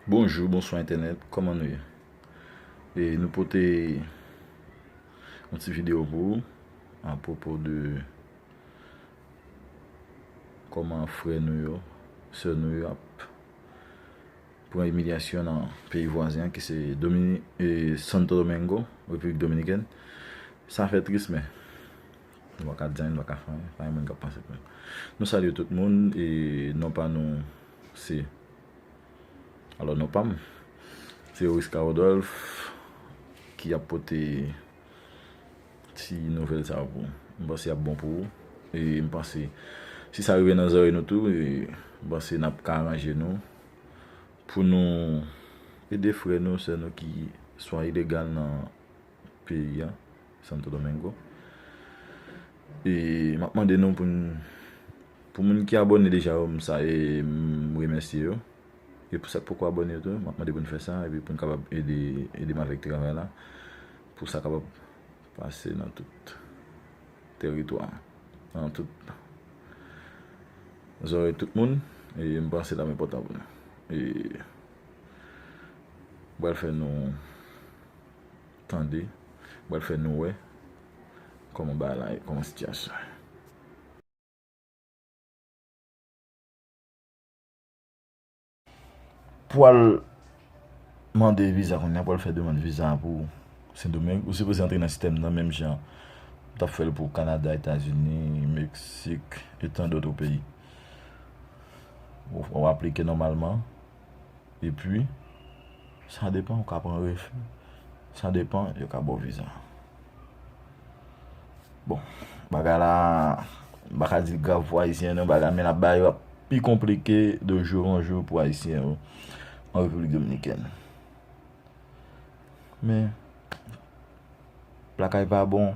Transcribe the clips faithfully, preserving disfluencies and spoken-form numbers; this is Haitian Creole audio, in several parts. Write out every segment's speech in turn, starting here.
Bonjou, bonswa entènèt, kòman nou ye? E nou pote yon ti videyo pou ou apwopo de kòman frè nou yo, sè nou yo ap pran imilyasyon nan peyi vwazen an ki se Domini-, e, Santo Domingo, Repiblik Dominikèn. Sa fè tris, men nou pa ka di anyen, nou pa ka fè anyen, pa gen moun k ap panse pou nou. Nou salye tout moun, e non pa nou se, alò non pa m, se Orisca Rodolphe ki ap pote ti nouvèl sa yo pou ou. M panse y ap bon pou ou, e m panse si sa rive nan zòrèy nou tou, e m panse n ap ka aranje nou pou nou ede frè nou, sè nou ki swa ilegal nan peyi a, Santo Domingo. E m ap mande nou pou n, pou moun ki abòne deja yo, m sa, e m remèsye yo. E pou sa k poko abòne yo tou, m ap mande pou n fè sa, epi pou n kapab ede, ede m avèk travay la, pou sa kapab pase nan tout tèritwa, nan tout zòrèy tout moun, e m panse l ap enpòtan pou nou. E m pral fè nou tande, m pral fè nou wè kòman bagay la ye, kòman sitiyasyon an ye. Pou al mande viza kounye a, pou al fè demann viza pou Sendomeng, ou sipoze antre nan sistèm nan menm jan w t ap fè l pou Kanada, Etazini, Meksik, e tan dòt peyi. Ou, ou aplike nòmalman, epi sa depann, ou ka pran refi, sa depann, yo ka ba w viza. Bon, bagay la, m pa ka di l grav pou Ayisyen, non, bagay, men l ap bay, l ap pi konplike de jour en jour pou Ayisyen yo an Repiblik Dominikèn. Men, lakay pa bon,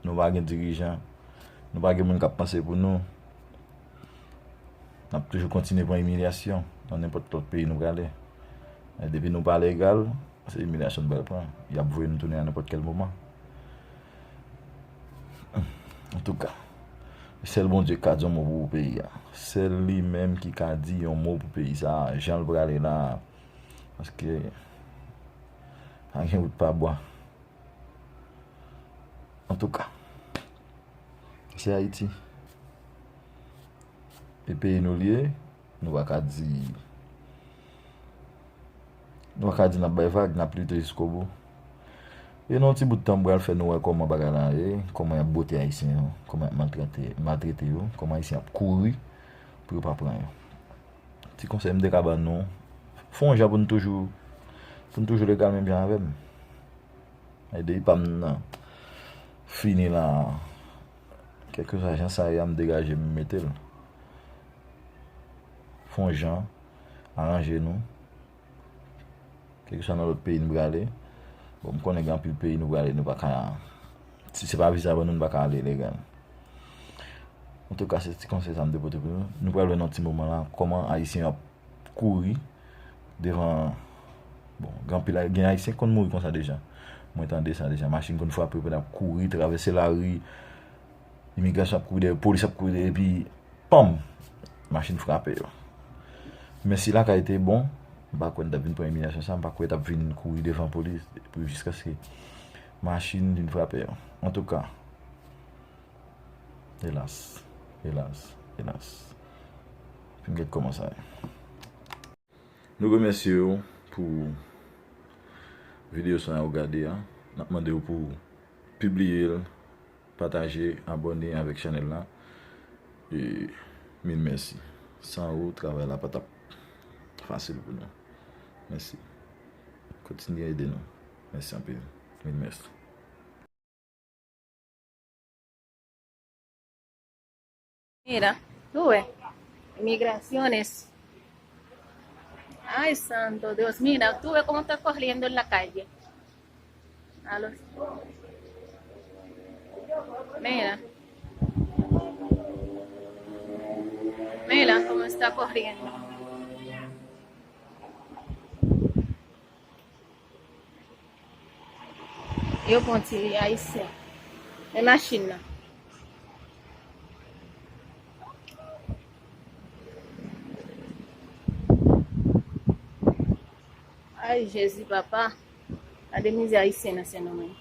nou pa gen dirijan, nou pa gen moun k ap panse pou nou. N ap toujou kontinye pran imilyasyon nan nenpòt lòt peyi nou prale. Men depi nou pa legal, se imilyasyon n pral pran. Y ap voye nou tounen a nenpòt kèl moman. Antouka, sèl Bondye k ka di yon mo pou peyi a. Sèl li menm ki ka di yon mo pou peyi sa a, jan l prale la a. Paske pa gen wout pa bwa. Antouka, se Ayiti. E peyi nou l ye, nou pa ka di, nou pa ka di n ap bay vag, n ap lite jiskobou. E nan yon ti bout tan, m pral fè nou wè kòman bagay la ye, kòman y ap bwote Ayisyen yo, kòman y ap maltrete, maltrete yo, kòman Ayisyen ap kouri pou yo pa pran yo. Ti konsèy m te ka ban nou, fè yon jan pou n toujou, pou n toujou legal menm jan avè m. Ede pa m nan fini la. Kèlkeswa jan sa ye a, m degaje m, m mete l. Fè yon jan, aranje nou. Kèlkeswa nan lòt peyi n prale. Bon, m konnen gen anpil peyi nou prale, nou pa ka, si se pa viza ban nou, nou pa ka ale legal. Antouka, se ti konsèy sa m te pote pou nou. Nou pral wè nan ti moman la kòman Ayisyen yo ap kouri devan. Bon, gen anpil, gen Ayisyen k konn mouri konsa deja. Mwen tande sa deja. Machin konn frape yo pandan y ap kouri, travèse lari. Imigrasyon ap kouri dèyè yo, polis ap kouri dèyè yo, epi, panm! Machin frape yo. Men si lakay te bon, m pa kwè n t ap vin pran imilyasyon sa, m pa kwè y t ap vin kouri devan polis pou jiskaske machin vin frape yo. Antouka, elas, elas, elas. Pou n gade kòman sa ye. Nou remèsye w pou videyo sa a ou gade a. N ap mande w pou pibliye l, pataje, abòne avèk chanèl la. E mil mèsi. San ou, travay la pa t ap fasil pou nou. Mèsi. Kontinye ede nou. Mèsi anpil. Mil mèsi. Mira, tú ves. Migraciones. Ay, santo Dios, mira, tú ves cómo está corriendo en la calle. A los... Mira. Mira cómo está corriendo. Yo pran ti ayisyen. Men machin nan. Ay, Jezi, papa. Gade mizè ayisyen nan Sendomeng.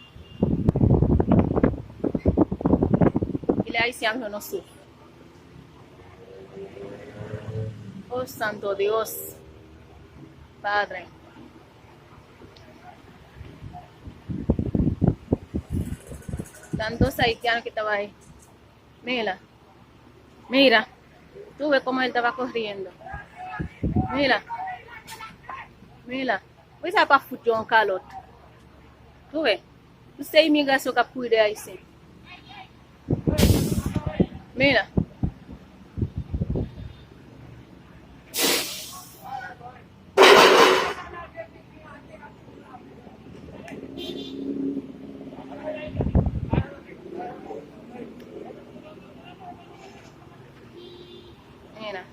Kilè ayisyen ap jwenn yon souf? Oh, santo Dios. Padre. Tantos haitianos que estaba ahí. Mira. Mira. Tú ves cómo él estaba corriendo. Mira. Mira. Pou sa pa fout yo yon kalòt. Tú ves. Tout se imigrasyon k ap kouri dèyè ayisyen. Mira. Mira.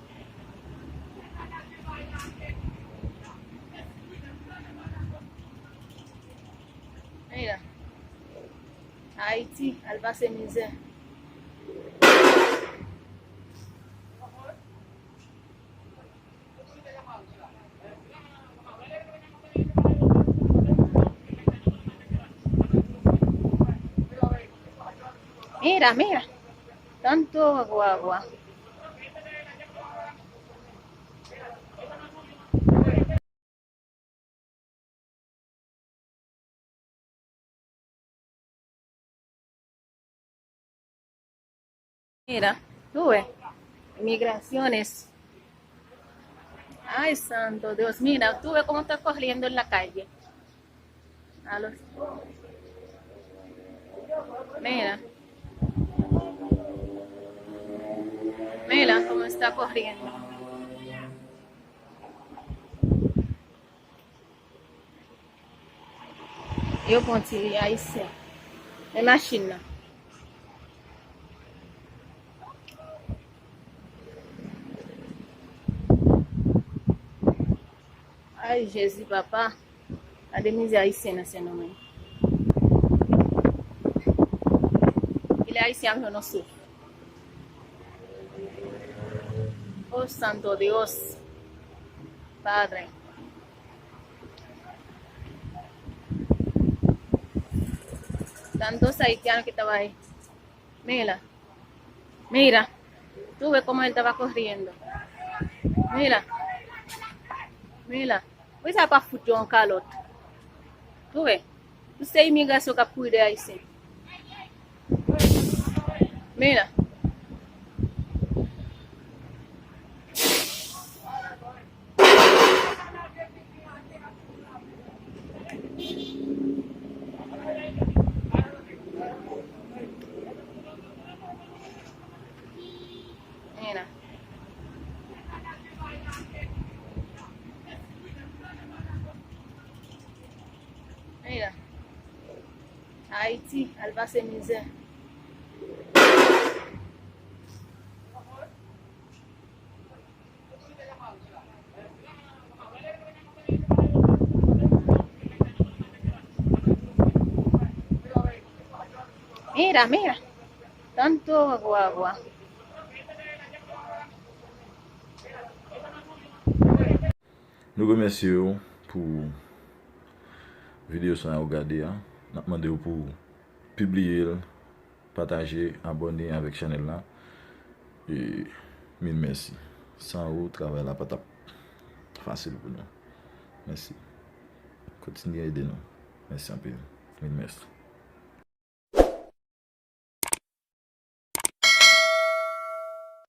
Mira. Ayiti, al pase mizè. Mira, mira. Tanto guagua. Mira, tú ves. Migraciones. Ay, santo Dios. Mira, tú ves cómo está corriendo en la calle. A los... Mira. Mira cómo está corriendo. Yo pran ti ayisyen. Men machin nan. Ay, Jezi, papa. Gade mizè ayisyen nan Sendomeng. Kilè ayisyen ap jwenn yon souf? Oh, santo Dios. Padre. Tantos haitianos que estaba ahí. Mira. Mira. Tú ves cómo él estaba corriendo. Mira. Mira. Pou sa pa fout yo yon kalòt. Tú ves. Tout se imigrasyon k ap kouri dèyè ayisyen. Mira. Mira. Mira. Ayiti, al pase mizè. Mira, mira. Tanto guagua. Nou remèsye w pou videyo sa a ou gade a. N ap mande w pou w pibliye l, pataje, abòne avèk chanèl la. E mil mèsi. San ou, travay la pa t ap fasil pou nou. Mèsi. Kontinye ede nou. Mèsi anpil. Mil mèsi.